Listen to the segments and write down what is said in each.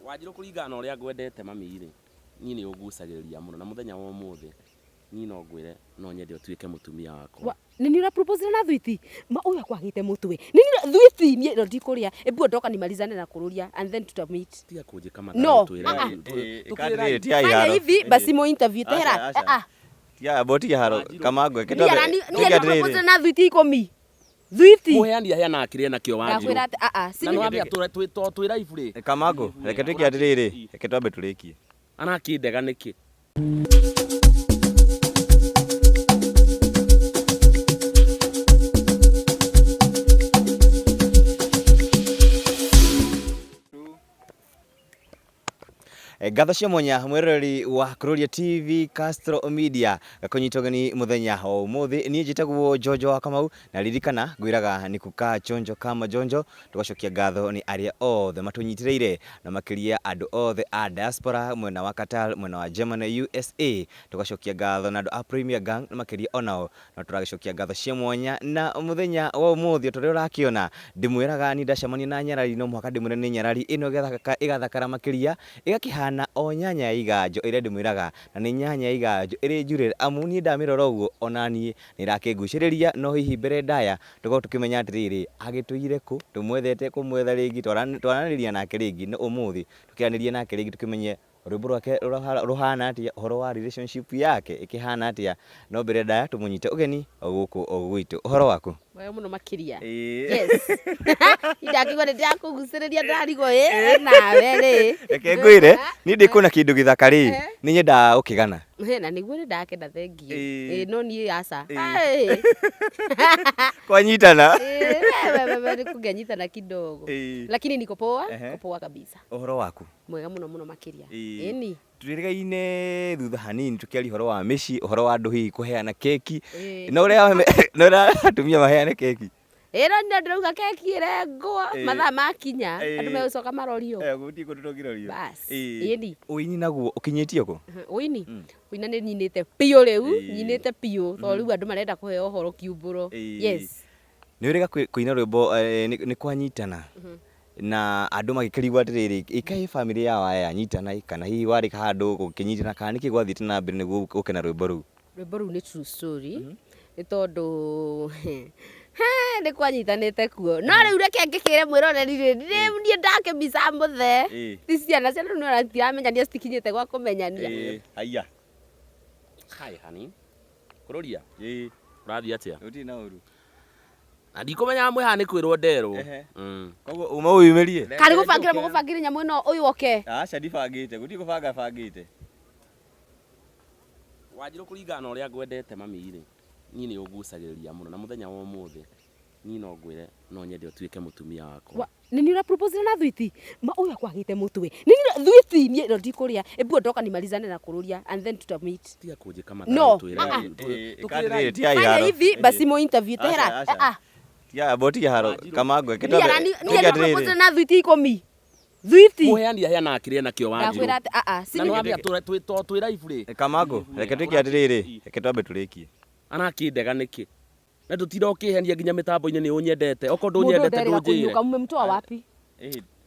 Wanjirũ kũringana na ũrĩa ngwendete mami rĩ, niĩ nĩ ũngucagĩrĩria mũno na mũthenya wa ũmũthĩ niĩ no ngwĩre no nyende ũtuĩke mũtumia wakwa. Nĩ niĩ ũra propose na thwiti? Ma ũyũ akwagĩte mũtwe. Nĩ niĩ thwiti niĩ ĩno ndikũrĩa. Ebu ondoka nimalizane na kũrũria and then tuta meet. Tiga kũnjĩka No. mathabu twĩre. Ah, ah. Tũkwĩra Fanya hivi basi mo interview tehera. Ah ah. Tiga bo tiga haro kama ngwe Niĩ arani niĩ ndĩra propose na thwiti ikũmi. Thwiti. Mũheani aheanaga kĩrĩa enakĩo Wanjirũ. Ndakwĩra atĩ ah ah. Na nĩ wamenya to twĩ live rĩ. Kamangũ reke twĩke atĩrĩrĩ, reke twambe tũrĩkie. Arakĩndega nĩkĩ? Ngatho cia mwanya mwĩroreri wa Kururia TV Castro Media gakũnyita ũgeni mũthenya wa ũmũthĩ. Niĩ njĩtagwo Njonjo wa Kamau na ririkana ngwĩraga nĩ kukaa chonjo kama njonjo. Tũgacokia ngatho nĩ arĩa othe matũnyitĩrĩire na makĩria andũ othe a diaspora mwena wa Qatar, mwena wa Germany, USA. Tũgacokia ngatho na andũ a Premier Gang na makĩria onao no tũragĩcokia ngatho cia mwanya. Na mũthenya wa ũmũthĩ o ta ũrĩa ũrakĩona ndĩmwĩraga niĩ ndacemania na nyarari no mũhaka ndĩmwĩre nĩ nyarari ĩno ĩgathakara makĩria ĩgakĩhana o nyanya ya iganjo ĩrĩa ndĩmwĩraga na nĩ nyanya ya iganjo ĩrĩ njurĩre amu niĩ ndamĩrora ũguo ona niĩ nĩ ĩrakĩngucĩrĩria. No hihi mbere ndaya tũkorwo tũkĩmenya atĩrĩrĩ agĩtũire kũ, tũmwethete kũmwetha rĩngĩ, twaranĩria nake rĩngĩ no ũmũthĩ tũkĩaranĩria nake rĩngĩ tũkĩmenye rwĩmbo rwake rũhana atĩa, ũhoro wa relationship yake ĩkĩhana atĩa. No mbere ndaya tũmũnyite ũgeni gũkũ gwitũ. Ũhoro waku? Mwega mũno makĩria. Yes. Ndakĩigua nĩ ndĩrakũgucĩrĩria ndarigwo ĩ nawe rĩ. Reke ngwĩre, niĩ ndĩkuona kĩndũ gĩthaka rĩ, nĩ nyendaga gũkĩgana. Na nĩguo nĩ ndakenda thengiũ. Ĩ no niĩ aca. Kwanyitana. Ĩ we kũngĩanyitana kidogo. Lakini niko poa, niko poa kabisa. Ũhoro waku? Mwega mũno mũno makĩria. Ĩni. Twĩrĩgaine thutha hanini tũkĩaria ũhoro wa mĩciĩ, ũhoro wa andũ hihi kũheana keki. No ũrĩa atumia maheane keki? Ĩ no nĩ ndĩrauga keki ĩrengwo mathaa makinya andũ megũcoka marorio. Gũtirĩ kũndũ tũngĩrorio. Bas. Ĩni. Ũini naguo ũkinyĩtie kũ? Ũini? Kũina nĩ nyinĩte biũ rĩu, nyinĩte biũ tondũ rĩu andũ marenda kũheo ũhoro kiumbũro. Yes. Nĩ wĩrĩga kũina rwĩmbo nĩ kwanyitana na andũ magĩkĩrigwo atĩrĩrĩ, ĩ kaĩ bamĩrĩ ya Waya yanyitana ĩ, kana hihi warĩ handũ gũkĩnyitana kana nĩkĩ gwathiĩte na mbere nĩguo ũke na rwĩmbo rũu? Rwĩmbo rũu nĩ true story nĩ tondũ nĩ kwanyitanĩte kuo. No rĩu reke ngĩkĩre mwĩroreri rĩ, niĩ ndakĩmica mũthee, ti ciana, ciana rĩu nĩwona citiramenya citikinyĩte gwa kũmenyania. Haiya. Hi honey. Kũrũria. Ũrathiĩ atĩa? Gũtirĩ na ũru. Na ndikũmenyaga mwĩ haha nĩ kwĩrwo nderwo. Koguo uma wĩyumĩrie? Karĩ gũbangĩra mũgũbangĩre nyamũ ĩno ũyũ oke. Aca ndibangĩte, gũtirĩ kũbanga bangĩte. Wanjirũ kũringana na ũrĩa ngwendete mami rĩ, niĩ nĩ ũngucagĩrĩria mũno na mũthenya wa ũmũthĩ niĩ no ngwĩre no nyende ũtuĩke mũtumia wakwa. Nĩ niĩ ũra propose na thwiti? Ma ũyũ akwagĩte mũtwe. Nĩ niĩ thwiti niĩ ĩno ndikũrĩa. Ebu ondoka nimalizane na kũrũria and then tuta meet. Tiga kũnjĩka No. mathabu twĩre. Ah, ah. Tũkwĩra Fanya hivi basi mo interview tehera. Ah ah. Tiga bo tiga haro kama ngwe Niĩ arani niĩ ndĩra propose na thwiti ikũmi. Thwiti. Mũheani aheanaga kĩrĩa enakĩo Wanjirũ. Ndakwĩra atĩ ah ah. Na nĩ wamenya to twĩ live rĩ. Kamangũ reke twĩke atĩrĩrĩ, reke twambe tũrĩkie. Arakĩndega nĩkĩ? Na ndũtinda ũkĩhenia nginya mĩtambo-inĩ nĩ ũnyendete. Okorwo Mũndũ ndũnyendete nderĩga ndũnjĩre. kũinũka mmemtoa wapi?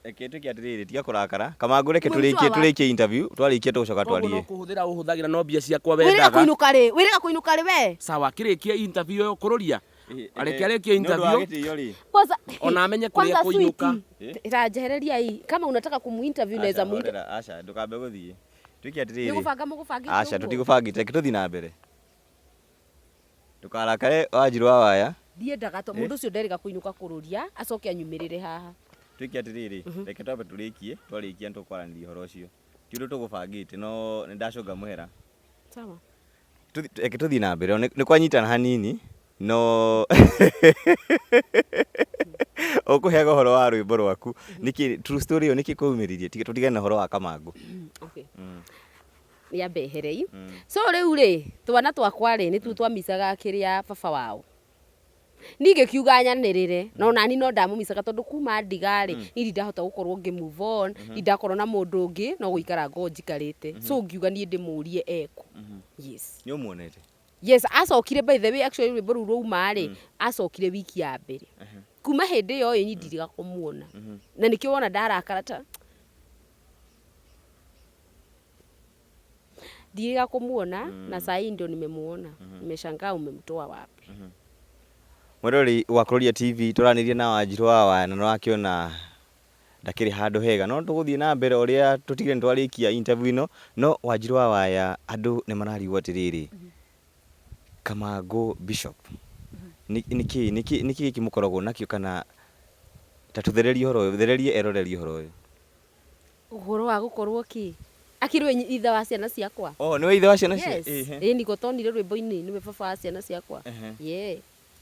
Reke twĩke atĩrĩrĩ, tiga kũrakara. Kamangũ reke Mmemtoa tũrĩkie wapi? tũrĩkie interview, twarĩkia tũgũcoka Koguo no twarie. kũhũthĩra ũhũthagĩra no mbia ciakwa Wĩrĩga wendaga. kũinũka rĩ? Wĩrĩga kũinũka rĩ we? Sawa, akĩrĩkia interview ĩyo kũrũria. Areke arĩkie interview. Kwanza Ona amenye kũrĩa kwanza kũinũka. sweetie. Rajehereria hii. Kama unataka kumuinterview unaweza muinterview. Aca, ndũkambe gũthiĩ. Twĩke atĩrĩrĩ. Nĩ gũbanga mũgũbangĩte Aca, ũguo? tũtigũbangĩte, reke tũthiĩ na mbere. Ndũkarakare Wanjirũ wa Waya. Ndiendaga to mũndũ ũcio nderĩga kũinũka kũrũria acoke anyumĩrĩre haha. Twĩke atĩrĩrĩ, reke twambe tũrĩkie, twarĩkia nĩ tũkwaranĩria ũhoro ũcio. Ti ũndũ tũgũbangĩte no nĩ ndacũnga mũhera. Sawa. Reke tũthiĩ na mbere, nĩ kwanyitana hanini no ũkũheaga ũhoro wa rwĩmbo rwaku. Nĩkĩ true story ĩyo nĩkĩ kwaumĩririe? Tũtigane na ũhoro wa Kamangũ. Okay. Nĩambe eherei. So rĩu rĩ, twana twakwa rĩ, nĩtuo twamicaga kĩrĩa baba wao. Niĩ ngĩkiuga nyanĩrĩre, na ona niĩ no ndamũmicaga tondũ kuma ndiga rĩ, niĩ ndindahota gũkorwo ngĩ move on, ndindakorwo na mũndũ ũngĩ, no gũikara ngoragwo njikarĩte. So ngiuga niĩ ndĩmũrie ekũ. Yes. Nĩ ũmuonete? Yes, acokire by the way actually rwĩmbo rũu rwauma rĩ, acokire wiki ya mbere. Kuma hĩndĩ ĩyo ĩ, niĩ ndiriga kũmuona. Na nĩkĩo wona ndarakara ta. Ndiĩga kũmuona na saa hii ndio nimemuona. Nimeshangaa umemtoa wapi. Mwĩroreri wa Kuroria TV, tũranĩria na Wanjirũ wa Waya na nĩũrakĩona ndakĩrĩ handũ hega, no tũgũthiĩ na mbere ũrĩa tũtigire nĩ twarĩkia interview ĩno. No Wanjirũ wa Waya, andũ nĩ mararigwo atĩrĩrĩ, Kamangũ Bishop nĩkĩ nĩkĩ nĩkĩ gĩkĩ mũkoragwo nakĩo? Kana ta tũthererie ũhoro ũyũ, thererie eroreri ũhoro ũyũ. Ũhoro wa gũkorwo kĩ akĩrĩ ithe wa ciana ciakwa. Oh, nĩwe ithe wa ciana cia? Yes. Ĩĩ, niko tonire rwĩmbo-inĩ nĩwe baba wa ciana ciakwa. Yeah.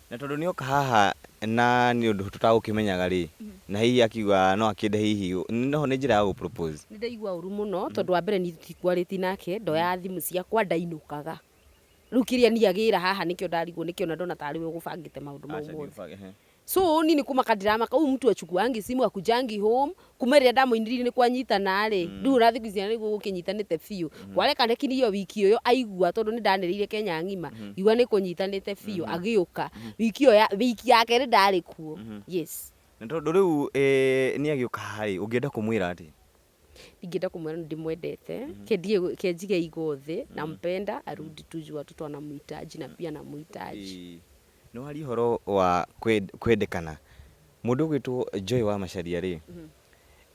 Na tondũ nĩoka haha na nĩ ũndũ tũtagũkĩmenyaga rĩ, na hihi akiuga no akĩende, hihi noho nĩ njĩra ya gũ propose? Nĩ ndaigua ũru mũno tondũ wa mbere niĩ tũtikwarĩtie nake, ndoyaga thimũ ciakwa, ndainũkaga. Rĩu kĩrĩa niĩ agĩra haha nĩkĩo ndarigwo nĩkĩo na ndona tarĩ we ũgũbangĩte maũndũ mau mothe. So niĩ nĩ kũmaka ndiramaka, huyu mtu achukuangi simu, akujangi home. Kuma rĩrĩa ndamũinĩrire nĩ kwanyitana rĩ, rĩu ona thikũ ici nĩguo gũkĩnyitanĩte biũ. Kwareka rekirio wiki ĩyo aigua tondũ nĩ ndanĩrĩire Kenya ng'ima, ngiuga nĩ kũnyitanĩte biũ, agĩũka. Wiki ĩyo ya wiki ya kerĩ ndarĩ kuo. Yes. Na tondũ rĩu nĩ agĩũka haha rĩ, ũngĩenda kũmwĩra atĩa? Ingĩenda kũmwĩra nĩ ndĩmwendete, ke njige igo thĩ, nampenda, arudi tu juu watoto anamhitaji na pia namhitaji. Nĩ waria ũhoro wa kwendekana, mũndũ ũgwĩtwo Joy wa Macharia rĩ,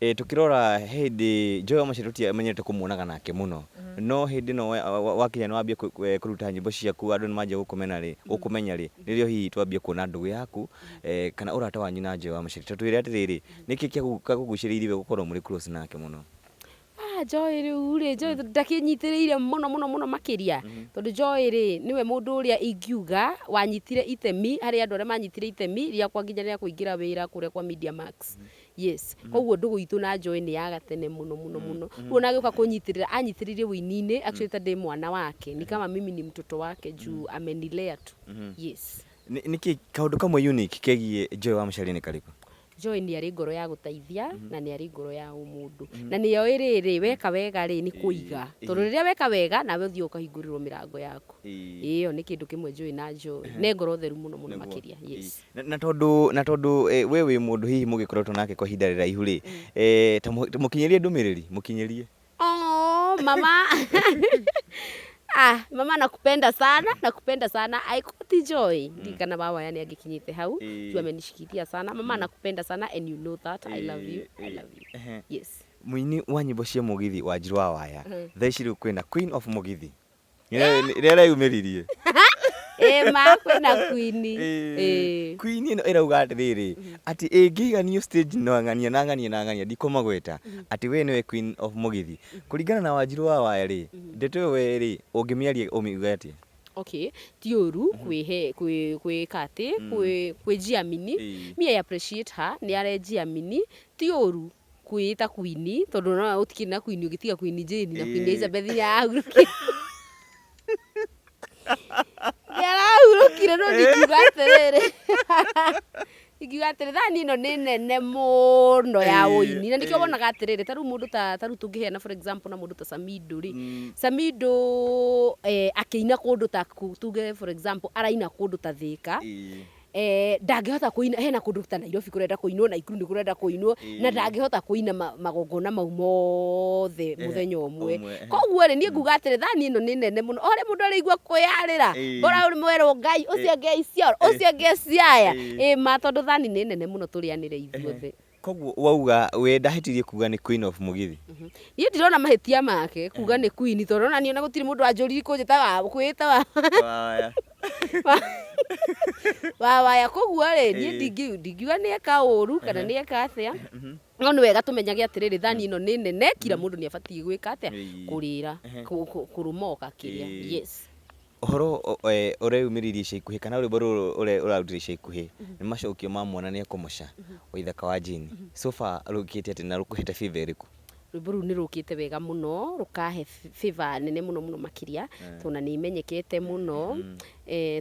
tũkĩrora he hĩndĩ Joy wa Macharia tũtiamenyerete kũmuonaga nake mũno, no hĩndĩ ĩno wakinya nĩ wambia kũruta nyĩmbo ciaku, andũ nĩ manjia gũkũmena rĩ, gũkũmenya rĩ, nĩrĩo hihi twambia kuona ndũgũ yaku kana ũrata wanyu na Joy wa Macharia. Ta twĩre atĩrĩrĩ, nĩkĩ kĩakũgucĩrĩirie we gũkorwo mũrĩ close nake mũno? Ah, Joy rĩu rĩ, Joy ndakĩnyitĩrĩire mũno mũno mũno makĩria, tondũ Joy rĩ nĩwe mũndũ ũrĩa ingiuga wanyitire itemi harĩ andũ arĩa manyitire itemi rĩakwa nginya rĩa kũingĩra wĩra kũrĩa kwa Media Max. Yes, koguo ndũgũ itũ na Joy nĩ ya gatene mũno mũno mũno. Rĩu ona agĩũka kũnyitĩrĩra, anyitĩrĩire ũini-inĩ actually ta ndĩ mwana wake, ni kama mimi ni mtoto wake juu amenilea tu. Yes. Nĩkĩ kaũndũ kamwe unique kegiĩ Joy wa Macharia nĩ karĩkũ? Joy nĩ arĩ ngoro ya gũteithia na nĩ arĩ ngoro ya ũmũndũ, na nĩyo ĩrĩrĩ weka wega rĩ nĩ kũiga, tondũ rĩrĩa weka wega nawe ũthiĩ ũkahingũrĩrwo mĩrango yaku. Ĩyo nĩ kĩndũ kĩmwe njũĩ na Joy nĩ ngoro theru mũno mũno makĩria. Yes. Na tondũ we wĩ mũndũ hihi mũgĩkoretwo nake kwa ihinda rĩraihu rĩ, ta mũkinyĩrie ndũmĩrĩri, mũkinyĩrie. Oh, mama. Ah, mama, nakupenda sana, nakupenda sana. Aikoti Joy. Ndikana baba yani angĩkinyĩte hau. Juu amenishikilia sana. Mama, nakupenda sana and you know that I love you. I love you. Yes. Mũini wa nyĩmbo cia mũgithi Wanjiru wa Waya, thaa ici rĩu kwĩna Queen of Mũgithi ĩrĩa ĩreyumĩririe. Ĩ ma, kwĩna queen. Ĩ. Queen ĩno ĩrauga atĩrĩrĩ, atĩ ĩngĩiganio stage no ng'ania na ng'ania na ng'ania ndikũmagweta, atĩ we nĩwe Queen of Mũgithi kũringana na Wanjiru wa Waya rĩ, ndeto ĩyo we rĩ ũngĩmĩaria ũmiuge atĩa? Okay, ti ũru kwĩhe kwĩka atĩ kwĩjiamini. Me, I appreciate her, nĩ arejiamini. Ti ũru kwĩĩta queen tondũ no ũtikĩrĩ na queen ũgĩtiga Queen Jane na Queen Elizabeth nĩ arahurũkire. Nĩ arahurũkire, no ingiuga atĩrĩrĩ thani ĩno nĩ nene mũno ya ũini, na nĩkĩo wonaga atĩrĩrĩ, ta rĩu mũndũ ta rĩu tũngĩheana for example na mũndũ ta Samido rĩ, Samido akĩina kũndũ ta tuge for example araina kũndũ ta Thĩka, ndangĩhota kũina hena kũndũ ta Nairobi kũrenda kũinwo, Naikuru nĩ kũrenda kũinwo, na ndangĩhota kũina magongona mau mothe mũthenya ũmwe. Ũmwe. Koguo rĩ, niĩ nguga atĩrĩ, thani ĩno nĩ nene mũno, o harĩa mũndũ arĩigua kwĩyarĩra, bora mwerwo Ngai ũcio ũngĩ Isiolo, ũcio ũngĩ Siaya, ĩ ma, tondũ thani nĩ nene mũno, tũrĩanĩre ithuothe. Koguo wauga we ndahĩtirie kuga nĩ Queen of Mũgithi? Niĩ ndirona mahĩtia make kuga nĩ queen, tondũ ona niĩ ona gũtirĩ mũndũ wanjũririe kũnjĩta wa kwĩta wa wa waya. Koguo rĩ, niĩ ndingiuga nĩ eka ũru kana nĩ eka atĩa, no nĩ wega tũmenyage atĩrĩrĩ, thani ĩno nĩ nene, kila mũndũ nĩ abatiĩ gwĩka atĩa, kũrĩra kũrũmoka kĩrĩa. Yes. Ũhoro ũreyumĩririe ica ikuhĩ kana rwĩmbo rũrũ ũrarutire ica ikuhĩ nĩ macokio ma mwana nĩ ekũmoca wa Ithaka wa Jane. So far rũkĩte atĩa na rũkũhete favor ĩrĩkũ? Rwĩmbo rũu nĩ rũkĩte wega mũno, rũkahe favor nene mũno mũno makĩria, tondũ na nĩ imenyekete mũno,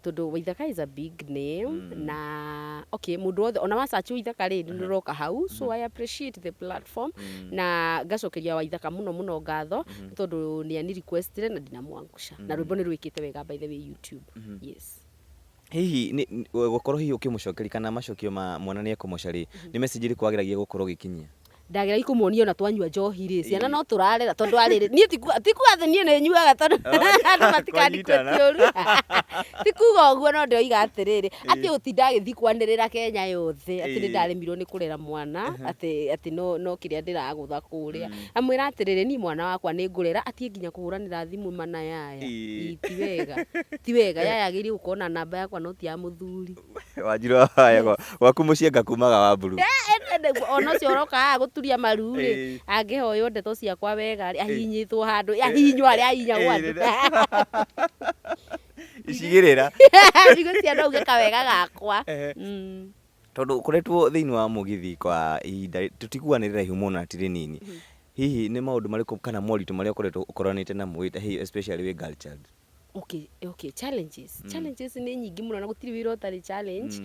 tondũ Waithaka is a big name na okay, mũndũ wothe ona wa search Waithaka rĩ, nĩ rũroka hau. So I appreciate the platform na ngacokeria Waithaka mũno mũno ngatho, nĩ tondũ nĩ ani requestire na ndinamwangusha, na rwĩmbo nĩ rwĩkĩte wega by the way YouTube. Yes. Hihi gũkorwo hihi ũkĩmũcokeria kana macokio ma mwana nĩ ekũmoca rĩ, nĩ message ĩrĩkũ wageragia gũkorwo ũgĩkinyia? Ndageragia kũmuonia ona twanyua njohi rĩ, ciana no tũrarera tondũ arĩrĩ niĩ ti kuga atĩ niĩ nĩ nyuaga tondũ andũ matikandikũtie ũru. Ti kuga ũguo no ndĩroiga atĩrĩrĩ, atĩ gũtinda agĩthiĩ kwanĩrĩra Kenya yothe atĩ nĩ ndaremirwo nĩ kũrera mwana, atĩ atĩ no no kĩrĩa ndĩragũtha kũrĩa. Amwĩra atĩrĩrĩ, niĩ mwana wakwa nĩ ngũrera atige nginya kũhũranĩra thimũ mana yaya. Ĩ ti wega, ti wega. Yaya agĩrĩire gũkorwo na namba yakwa no ti ya mũthuri. Wanjiru wa Waya gwaku mũciĩ anga kumaga wa mburu. Ona ũcio ũroka haha gũturia maru rĩ, angĩhoywo ndeto ciakwa wega rĩ, ahihinyĩtwo handũ, ahihinywo harĩa ahihinyagwo andũ. Icigĩrĩra. Ndigwĩciria no uge kawega gakwa. Tondũ ũkoretwo thĩinĩ wa mũgithi kwa ihinda tũtikuga nĩ rĩraihu mũno na ti rĩnini. Hihi nĩ maũndũ marĩkũ kana moritũ marĩa ũkoretwo ũkoranĩte namo especially wĩ girl child? Okay, challenges. Challenges nĩ nyingĩ mũno na gũtirĩ wĩra ũtarĩ challenge.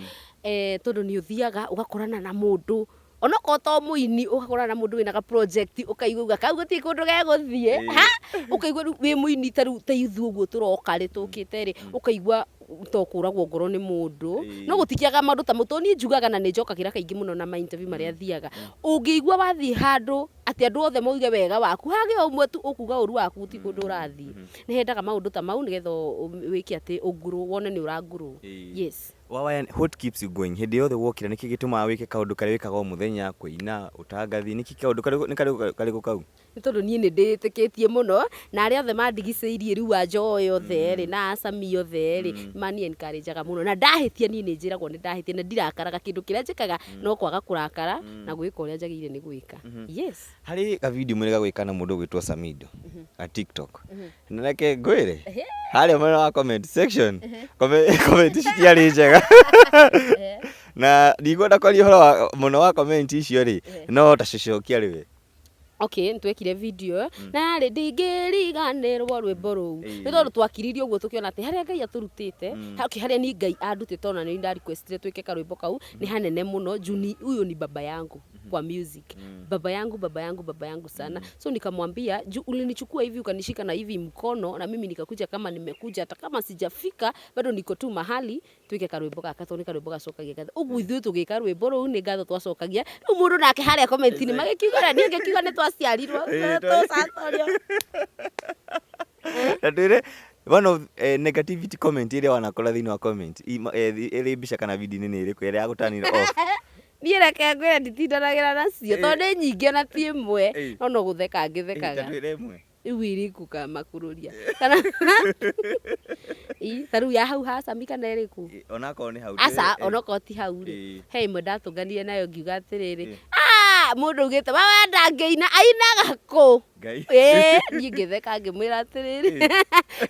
Tondũ nĩ ũthiaga ũgakorana na mũndũ onokorwo to mũini ũgakorana na mũndũ wĩna ga project ũkaigua uga kau gũtirĩ kũndũ gegũthiĩ. Ha! Ũkaigua rĩu wĩ mũini ta rĩu ta ithuĩ ũguo tũroka rĩ tũkĩte rĩ, ũkaigua to kũragwo ngoro nĩ mũndũ. No gũtikĩagaga maũndũ ta mau tondũ niĩ njugaga na nĩ njokagĩra kaingĩ mũno na ma interview marĩa thiaga. Ũngĩigua wathiĩ handũ atĩ andũ othe mauge wega waku, hagĩe ũmwe tu ũkuga ũru waku gũtirĩ kũndũ ũrathiĩ. Nĩ hendaga maũndũ ta mau nĩgetha wĩke atĩ ũ grow, wone nĩ ũra grow. Yes. Wawaya, what keeps you going? Hĩndĩ yothe wokĩra nĩkĩ gĩtũmaga wĩke kaũndũ karĩa wĩkaga o mũthenya, kũina, ũtangathi, nĩkĩ kaũndũ karĩkũ, nĩ karĩkũ karĩkũ kau? Nĩ tondũ niĩ nĩ ndĩĩtĩkĩtie mũno, na arĩa othe mandigicĩirie rĩu a Joy othe rĩ, na a Sami othe rĩ, nĩ mani encourage aga mũno. Na ndahĩtia niĩ nĩ njĩragwo nĩ ndahĩtia na ndirakaraga, kĩndũ kĩrĩa njĩkaga no kwaga kũrakara na gwĩka ũrĩa njagĩrĩire nĩ gwĩka. Yes. Harĩ ka video mwĩrĩga gwĩka na mũndũ ũgwĩtwo Samido ga TikTok. Na reke ngwĩre, harĩa mwena wa comment section, comment citiarĩ njega. Na ndikwenda kwaria ũhoro wa mũno wa comment icio rĩ, no ta cocokia rĩ we. Okay, nĩtwekire video ĩyo na yarĩ ndingĩriganĩrwo rwĩmbo rũu nĩ tondũ twakiririe ũguo tũkĩona atĩ harĩa Ngai atũrutĩte, okay, harĩa niĩ Ngai andutĩte ona nĩ nda requestire twĩke karwĩmbo kau nĩ hanene mũno juu ni huyo ni baba yangu kwa music, baba yangu, baba yangu, baba yangu sana. So nikamwambia juu ulinichukua hivi ukanishika na hivi mkono na mimi nikakuja kama nimekuja, hata kama sijafika bado niko tu mahali, twĩke karwĩmbo gaka tondũ nĩ karwĩmbo gacokagia ngatho. Ũguo ithuĩ tũgĩka rwĩmbo rũu nĩ ngatho twacokagia. Rĩu mũndũ nake harĩa comment-inĩ magĩkiuga na niĩ ngĩkiuga nĩ twaciarirwo tũcatorio. Na twĩre one of negativity comment ĩrĩa wanakora thĩinĩ wa comment ĩrĩ mbica kana video-inĩ nĩ ĩrĩkũ ĩrĩa yagũtanire off? Niĩ reke ngwĩre nditindanagĩra nacio tondũ nĩ nyingĩ ona ti ĩmwe, no no gũtheka ngĩthekaga. Ta twĩre ĩmwe. Rĩu ĩrĩkũ kamakururia kana ta rĩu ya hau ha Sami kana ĩrĩkũ? Onakorwo nĩ hau. Aca, onokorwo ti hau rĩ, he ĩmwe ndatũnganire nayo ngiuga atĩrĩrĩ, ah, mũndũ augĩte wawa ndangĩina, ainaga kũ? Ĩĩ, niĩ ngĩtheka ngĩmwĩra atĩrĩrĩ,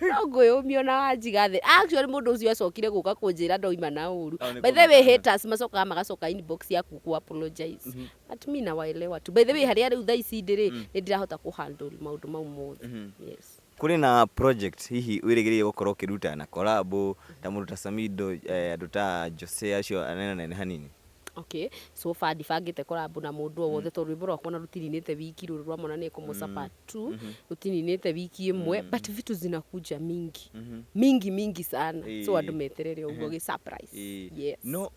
no ngwĩyũmia ona wanjiga thĩ. Actually mũndũ ũcio acokire gũka kũnjĩra ndoima na ũru. By the way haters macokaga magacoka inbox yaku kũ apologize. But mi nawaelewa tu. By the way harĩa rĩu thaa ici ndĩ rĩ, nĩ ndĩrahota kũ handle maũndũ mau mothe. Yes. Kũrĩ na project hihi wĩrĩgĩrĩire gũkorwo ũkĩruta na collab ta mũndũ ta Samido, andũ ta Jose acio anene nene hanini? Okay, so far ndibangĩte collab na mũndũ o wothe tondũ rwĩmbo rwakwa ona rũtininĩte wiki, rũrũ rwa Mwana Nĩekũmũca part 2 rũtininĩte wiki ĩmwe, but vitu zinakuja mingi mingi mingi sana, so andũ meterere ũguo gĩ surprise. Yes. No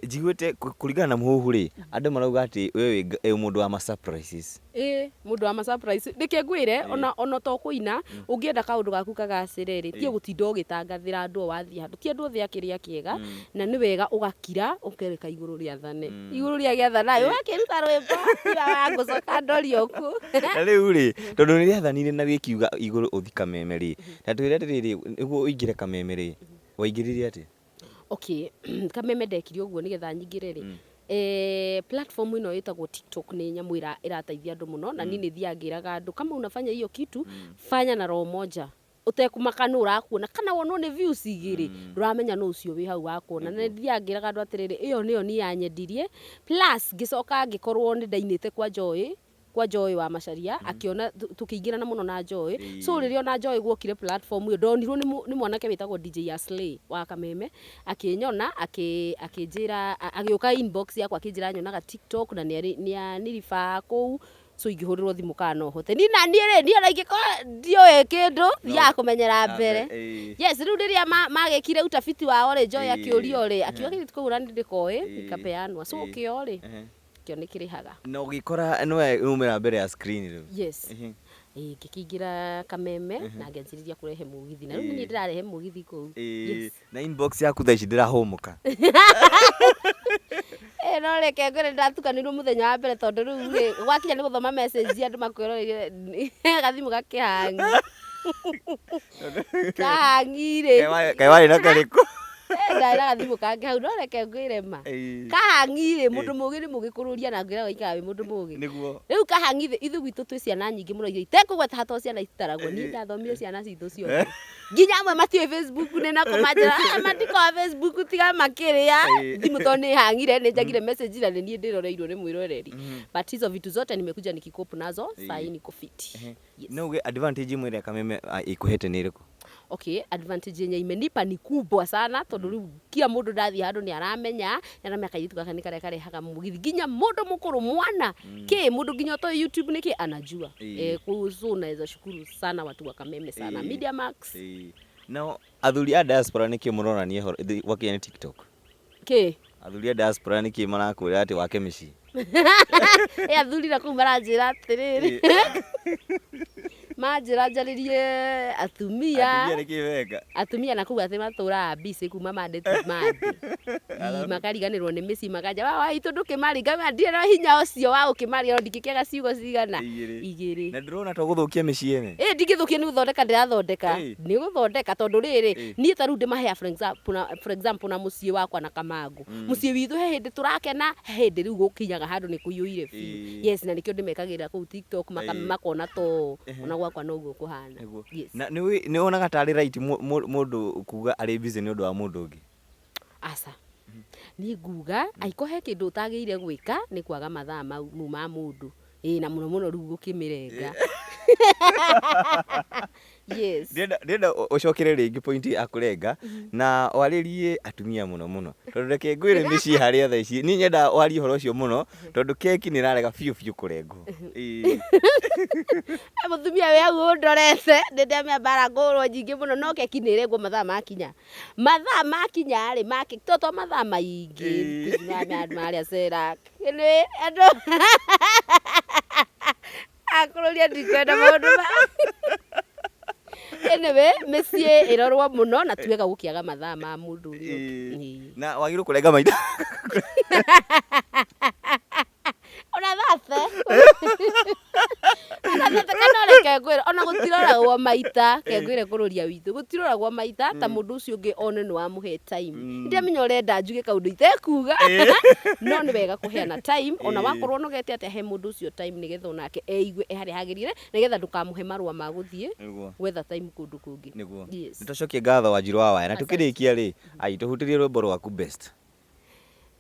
njiguĩte kũringana na mũhuhu rĩ, andũ marauga atĩ we wĩ mũndũ wa ma surprises. Ĩĩ, mũndũ wa ma surprise. Reke ngwĩre, ona to kũina, ũngĩenda kaũndũ gaku kagacĩre rĩ, tiga gũtinda ũgĩtangathĩra andũ o wathiĩ handũ. Ti andũ othe a kĩrĩa kĩega, na nĩ wega ũgakira, ũkereka igũrũ rĩathane. Igũrũ rĩagĩathana ĩ, ũgakĩruta rwĩmbo, tiga wa ngũcoka ndorio kũ. Na rĩu rĩ, tondũ nĩ rĩathanire na rĩkiuga igũrũ ũthi Kameme rĩ, ta twĩre atĩrĩrĩ, nĩguo ũingĩre Kameme rĩ, waingĩrire atĩa? Okay, Kameme ndekire ũguo nĩgetha nyingĩre rĩ, platform ĩno ĩtagwo TikTok nĩ nyamũ ĩrateithia andũ mũno, na niĩ nĩ thiaga ngĩraga andũ, kama unafanya hiyo kitu, fanya na roho moja. Ũtekũmaka nũ ũrakuona, kana wonwo nĩ views igĩrĩ, ndũramenya nũ ũcio wĩ hau wakuona. Na nĩ thiaga ngĩraga andũ atĩrĩrĩ, ĩyo nĩyo niĩ yanyendirie, plus ngĩcoka ngĩkorwo nĩ ndainĩte kwa Joy, kwa Joy wa Macharia, akĩona tũkĩingĩrana mũno na Joy. So rĩrĩa ona Joy gwokire platform ĩyo, ndonirwo nĩ mwanake wĩtagwo DJ Aslay wa Kameme, akĩnyona, akĩnjĩra, agĩũka inbox yakwa akĩnjĩra anyonaga TikTok na nĩ aniribaga kũu, so ingĩhũrĩrwo thimũ kana no hote. Niĩ na niĩ rĩ, niĩ ona ingĩkorwo ndiũĩ kĩndũ, thiaga kũmenyera mbere. Yes, rĩu rĩrĩa magĩkire utafiti wao rĩ, Joy akĩũrio rĩ, akiuga kĩndũ kũu na nĩ ndĩkoĩ, ikapeanwa. So kĩo rĩ, Kĩo nĩ kĩrĩhaga. Na ũgĩkora nĩwe umĩra mbere ya screen rĩu. Yes. Ĩĩ, ngĩkĩingĩra Kameme na ngĩanjĩrĩria kũrehe mũgithi, na rĩu nĩ niĩ ndĩrarehe mũgithi kũu. Yes. Na inbox yaku thaa ici ndĩrahũmũka. Ĩ no reke ngwĩre ndatukanĩirwo mũthenya wa mbere tondũ rĩu rĩ, gwakinya nĩ gũthoma message andũ makwĩroreire gathimũ gakĩhangi. Kahangi rĩ. Kaĩ warĩ na karĩkũ? Ndarĩ na gathimũ kangĩ hau no reke ngwĩre ma. Kahangi rĩ, mũndũ mũgĩ nĩ mũgĩ kũrũria na ngwĩraga ũikaraga wĩ mũndũ mũgĩ. Nĩguo. Rĩu kahangi rĩ, ithuĩ gwitũ twĩ ciana nyingĩ mũno iria itekũgweta haha tondũ ciana ititaragwo. Niĩ ndathomire ciana citũ ciothe. Nginya amwe matiũĩ Facebook nĩ nakũ manjĩra, "Ah, matikoragwo Facebook tiga makĩrĩa." Thimũ tondũ nĩ hang'ire nĩ njagire message na nĩ niĩ ndĩroreirwo nĩ mwĩroreri. But hizo vitu zote nimekuja nikicope nazo, saa hii niko fiti. Yes. No uge advantage imwe ĩrĩa Kameme ĩkũhete nĩ ĩrĩkũ? Okay, advantage yenye imenipa ni kubwa sana tondũ rĩu kila mũndũ ndathiĩ handũ nĩ aramenya, nĩ aramenya kairĩtu gaka nĩ karĩa karehaga mũgithi, nginya mũndũ mũkũrũ mwana kĩ mũndũ nginya ũtoĩ YouTube nĩ kĩ anajua. Eh, so naweza shukuru sana watu wa Kameme sana. Media Max. Nao athuri a diaspora nĩkĩ mũronania ũhoro gwakinya nĩ TikTok? Kĩ? Athuri a diaspora nĩkĩ marakwĩra atĩ wake mĩciĩ? Ĩ athuri na kũu maranjĩra atĩrĩrĩ, manjĩra njarĩrie atumia. Atumia nĩkĩ meka? Atumia na kũu atĩ matũraga busy kuma Monday to Monday. Ii, makariganĩrwo nĩ mĩciĩ makanja wa waitũ ndũkĩmaria, ngamwĩra ndirĩ na hinya ũcio wa gũkĩmaria no ndingĩkĩaga ciugo cigana? Igĩrĩ. Igĩrĩ. Na ndũrona to gũthũkia mĩciĩ ene? Ĩ ndingĩthũkia nĩ gũthondeka ndĩrathondeka. Nĩ gũthondeka tondũ rĩrĩ, niĩ ta rĩu ndĩmaheaga for example na, for example na mũciĩ wakwa na Kamangũ. Mũciĩ witũ he hĩndĩ tũrakena, he hĩndĩ rĩu gũkinyaga handũ nĩ kũiyũire biũ. Yes, na nĩkĩo ndĩmekagĩrĩra kũu TikTok makona to ona gwakwa noguo kũhana. Yes. Na nĩ wonaga tarĩ right mũndũ kuga arĩ busy nĩ ũndũ wa mũndũ ũngĩ? Aca. Niĩ nguga angĩkorwo he kĩndũ ũtagĩrĩire gwĩka nĩ kwaga mathaa mau ma mũndũ. Ĩĩ na mũno mũno rĩu gũkĩmĩrenga. Yes. Ndĩrenda ũcokere rĩngĩ point ya kũrenga na warĩrie atumia mũno mũno tondũ reke ngwĩre mĩciĩ harĩa thaa ici niĩ nyendaga warie ũhoro ũcio mũno tondũ keki nĩ ĩrarega biũ biũ kũrengwo. Ĩĩ. Mũtumia wĩ hau ũndorete nĩ ndamenya mbara ngũrwo nyingĩ mũno no keki nĩ ĩrengwo mathaa makinya. Mathaa makinya rĩ, ma keki to to mathaa maingĩ marĩa cera nĩ andũ akũrũria ndikwenda maũndũ ma anyway mĩciĩ ĩrorwo mũno na ti wega gũkĩaga mathaa ma mũndũ ũrĩa ũngĩ. Ĩĩ. Na wagĩrĩirwo kũrenga maitho. Ona thate. Ona thate kana reke ngwĩre ona gũtiroragwo maita ke ngwĩre kũrũria witũ gũtiroragwo maita ta mũndũ ũcio ũngĩ one nĩ wamũhe time. Ndiamenya ũrenda njuge kaũndũ itekuga no nĩ wega kũheana time ona wakorwo ũnogete atĩa he mũndũ ũcio time nĩgetha onake eigue e harĩa hagĩrĩire nĩgetha ndũkamũhe marũa ma gũthiĩ gwetha time kũndũ kũngĩ. Nĩguo. Yes. Nĩ twacokia ngatho Wanjirũ wa Waya na Asante. tũkĩrĩkia rĩ, ai tũhutĩrie rwĩmbo rwaku best.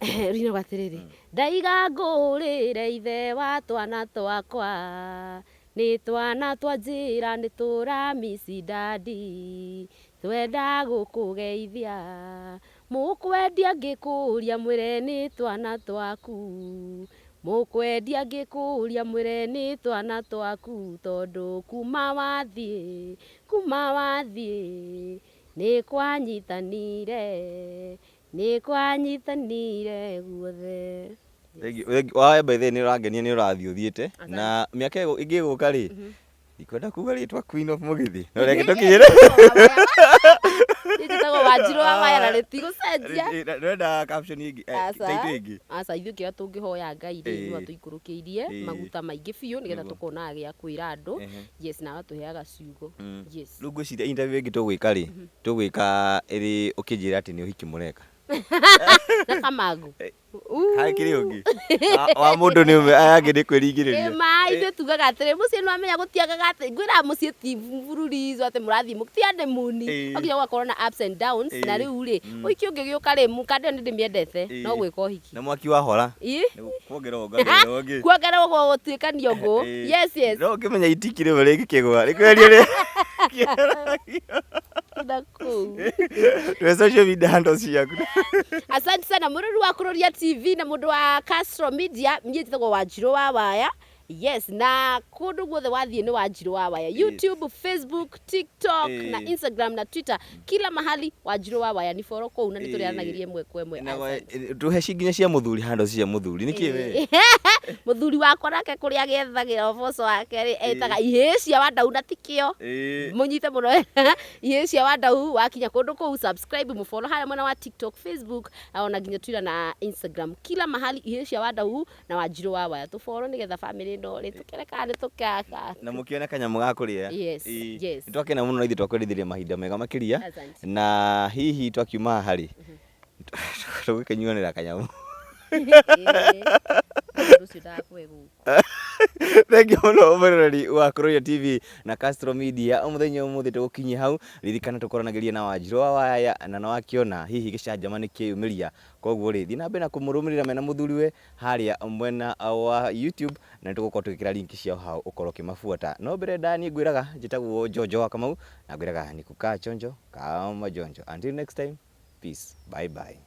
Rũinagwo atĩrĩrĩ, ndaiga ngũrĩre ithe wa twana twakwa, nĩ twana twa njĩra nĩ tũramici daddy, twenda gũkũgeithia, mũkwendia ngĩkũria mwĩre nĩ twana twaku, mũkwendia ngĩkũria mwĩre nĩ twana twaku, tondũ kuma wathiĩ, kuma wathiĩ, nĩ kwanyitanire, nĩ kwanyitanire guothe. Wawe by the way nĩ ũrangenia nĩ ũrathiĩ ũthiĩte na mĩaka ĩngĩ ĩgũka rĩ ndikwenda kuga rĩtwa Queen of Mũgithi no reke tũkinyĩre. Niĩ njĩtagwo Wanjirũ wa Waya na rĩtigũcenjia. Ndĩrenda caption ĩngĩ, title ĩngĩ. Aca ithuĩ kĩrĩa tũngĩhoya Ngai rĩ nĩ atũikũrũkĩirie maguta maingĩ biũ nĩgetha tũkonaga gĩa kwĩra andũ. Yes, na agatũheaga ciugo. Yes. Rĩu ngwĩciria interview ĩngĩ tũgwĩka rĩ, tũgwĩka ĩrĩ ũkĩnjĩra atĩ nĩ ũhiki mũreka. Na Kamangũ. Hakĩrĩ ũngĩ. Wa mũndũ nĩ ũmwe, aya angĩ nĩ kwĩringĩrĩria. Ĩma ithuĩ tugaga atĩrĩ mũciĩ nĩ wamenya gũtiagaga atĩ ngwĩraga mũciĩ ti bururizo atĩ mũrathiĩ ti honeymoon. No nginya gũgakorwo na ups and downs na rĩu rĩ ũhiki ũngĩgĩũka rĩ mũkanda ĩyo nĩ ndĩmĩendete no gwĩka ũhiki. Na mwaki wahora. Kuongerera wongagĩrĩra ũngĩ. Kuongerera gũtuĩkanio ngũ. Yes, yes. No ũkĩmenya itiki rĩmwe rĩngĩkĩgwa rĩkweherie rĩ. Na kũu. Twĩ social media handles ciaku. Asante sana mũrũri wa Kũrũria TV na mũndũ wa Castro Media. Niĩ njĩtagwo Wanjirũ wa Waya. Yes, na kũndũ guothe wathiĩ nĩ Wanjirũ wa Waya. YouTube, Facebook, TikTok na Instagram na Twitter, kila mahali Wanjirũ wa Waya. Nĩ follow kũu na nĩ tũrĩaranagĩria ĩmwe kwa ĩmwe. Asante. Tũhe nginya cia mũthuri handũ cia mũthuri nĩkĩ we? Mũthuri wakwa nake kũrĩa agĩethagĩra ũboco wake rĩ, etaga ihĩĩ cia Wandau na tikĩo mũnyite mũno, ihĩĩ cia Wandau. Wakinya kũndũ kũu, subscribe, mũfollow harĩa mwena wa TikTok, Facebook, ona nginya Twitter na Instagram, kila mahali ihĩĩ cia Wandau na Wanjirũ wa Waya. Tũfollow nĩgetha family ĩno rĩ tũkere kana nĩ tũkaka. Na mũkĩone kanyamũ ga kũrĩa. Yes, yes. Nĩ twakena mũno na ithuĩ twakwendithirie mahinda mega makĩria. Asante. Na hihi twakiuma haha rĩ, tũgũkĩnyuanĩra kanyamũ. Ũndũ ũcio ndagakũhe gũkũ. Thank you mũno mwĩroreri wa Kuroria TV na Castro Media. Mũthenya ũmũthĩ tũgũkinyia hau. Ririkana tũkoranagĩria na Wanjirũ wa Waya na no akĩona hihi gĩcanjama nĩ kĩyumĩria. Koguo rĩ, thiĩ na mbere na kũmũrũmĩrĩra mena mũthuriwe harĩa mwena wa YouTube, na nĩ tũgũkorwo tũgĩkĩra link ciao hau ũkorwo ũkĩmabuata. No mbere ndaya, niĩ ngwĩraga njĩtagwo Njonjo wa Kamau na ngwĩraga ni kukaa chonjo kama jonjo. Until next time, peace, bye bye.